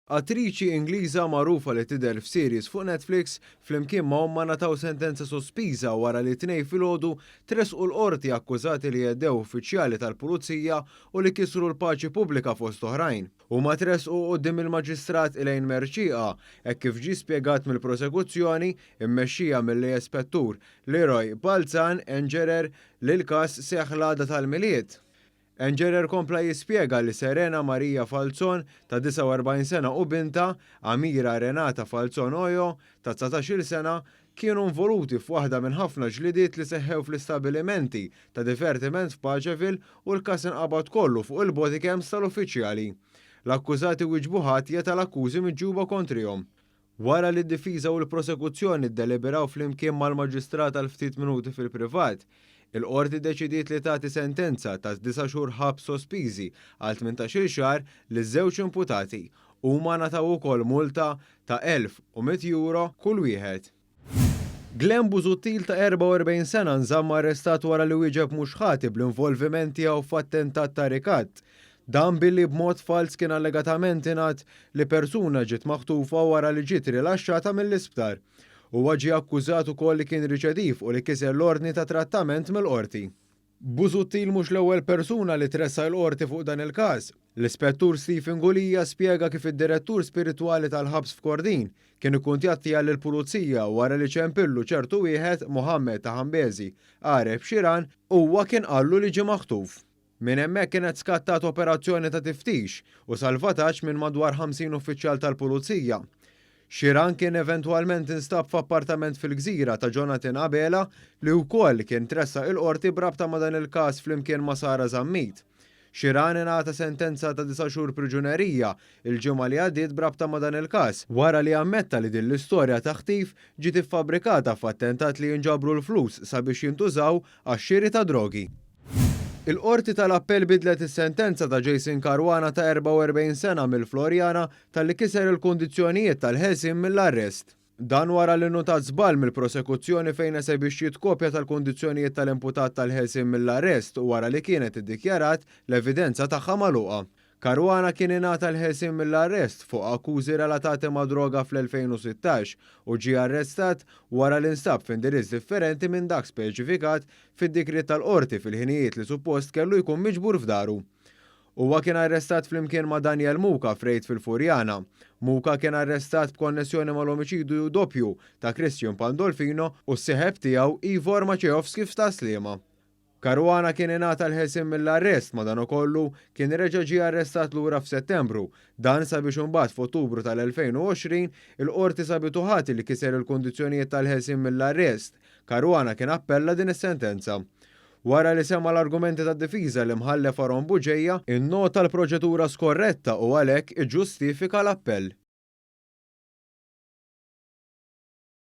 Attriċi Ingliża magħrufa li tidher f'series fuq Netflix flimkien ma' ommha ngħataw sentenza sospiża wara li t-Tnejn filgħodu tressqu l-Qorti akkużati li għeddew uffiċjali tal-Pulizija u li kisru l-paċi pubblika fost oħrajn. Huma tressqu quddiem il-Maġistrat Elaine Mercieca hekk kif ġie spjegat mill-Prosekuzzjoni mmexxija mill-Ispettur Leroy Balzan Engerer li l-każ seħħ l-għada tal-Milied. Engerer kompla jispjega li Serena Maria Falzon ta' 49 sena u bintha, Amira Renata Falzon Ojo, ta' 19-il sena, kienu involuti f'waħda minn ħafna ġlidiet li seħħew fl-istabbilimenti ta' divertiment f'Paceville u l-każ inqabad kollu fuq il-bodycams tal-uffiċjali. L-akkużati wieġbu ħatja tal-akkużi miġjuba kontrihom. Wara li d-difiża u l-prosekuzzjoni ddeliberaw flimkien mal-maġistrat għal ftit minuti fil-privat, il-Qorti ddeċidiet li tagħti sentenza ta' disa' xhur ħabs sospiżi għal 18-il xahar liż-żewġ imputati. Huma ngħataw ukoll multa ta' €1,100 kull wieħed. Glenn Busuttil ta' 44 sena nżamm arrestat wara li wieġeb mhux ħati bl-involviment tiegħu f'attentat ta' rikatt. Dan billi b'mod falz kien allegatament ingħad li persuna ġiet maħtufa wara li ġiet rilaxxata mill-isptar. Huwa ġie akkużat ukoll li kien riċediv u li kiser l-ordni ta' trattament mill-qorti. Busuttil mhux l-ewwel persuna li tressaq il-qorti fuq dan il-każ. L-Ispettur Stephen Gulia spjega kif id-direttur spiritwali tal-ħabs f'Kordin kien ikkuntattja lill-pulizija wara li ċempillu ċertu wieħed Mohammed Tahambezi Areb Xiran huwa kien qallu li ġie maħtuf. Minn hemmhekk kienet skattat operazzjoni ta' tiftix u salvataġġ minn madwar 50 uffiċjal tal-pulizija. Xiran kien eventwalment instab f'appartament fil-Gżira ta' Jonathan Abela li wkoll kien tressaq il-Qorti b'rabta ma' dan il-każ flimkien ma' Sara Zammit. Xiran ingħata sentenza ta' disa' xhur priġunerija l-ġimgħa li għaddiet b'rabta ma' dan il-każ wara li ammetta li din l-istorja ta' ħtif ġiet iffabbrikata f'attentat li jinġabru l-flus sabiex jintużaw għax-xiri ta' drogi. Il-Qorti tal-Appell bidlet is-sentenza ta' Jason Caruana ta' 44 sena mill-Floriana talli kiser il-kundizzjonijiet tal-ħelsien mill-arrest. Dan wara li nnutat żball mill-prosekuzzjoni fejn esebixxiet kopja tal-kundizzjonijiet tal-imputat tal-ħelsien mill-arrest wara li kienet iddikjarat l-evidenza tagħha magħluqa. Caruana kien ingħata l-ħelsien mill-arrest fuq akkużi relatati ma' droga fl-2016 u ġie arrestat wara li nstab f'indirizz differenti minn dak speċifikat fid-digriet tal-Qorti fil-ħinijiet li suppost kellu jkun miġbur f'daru. Huwa kien arrestat flimkien ma' Daniel Muka f'rejd fil-Furjana. Muka kien arrestat b'konnessjoni mal-omiċidju doppju ta' Christian Pandolfino u s-sieħeb tiegħu Ivor Maciejowski f'Tas-Sliema. Caruana kien ingħata l-ħelsien mill-arrest madankollu kien reġa' ġie arrestat lura f'Settembru. Dan sabiex imbagħad f'Ottubru tal-2020 il-Qorti sabitu ħati li kiser il-kundizzjonijiet tal-ħelsien mill-arrest. Caruana kien appella din is-sentenza. Wara li sema' l-argumenti tad-difiża l-Imħallef Aaron Bugeja innota l-proċedura skorretta u għalhekk iġġustifika l-appell.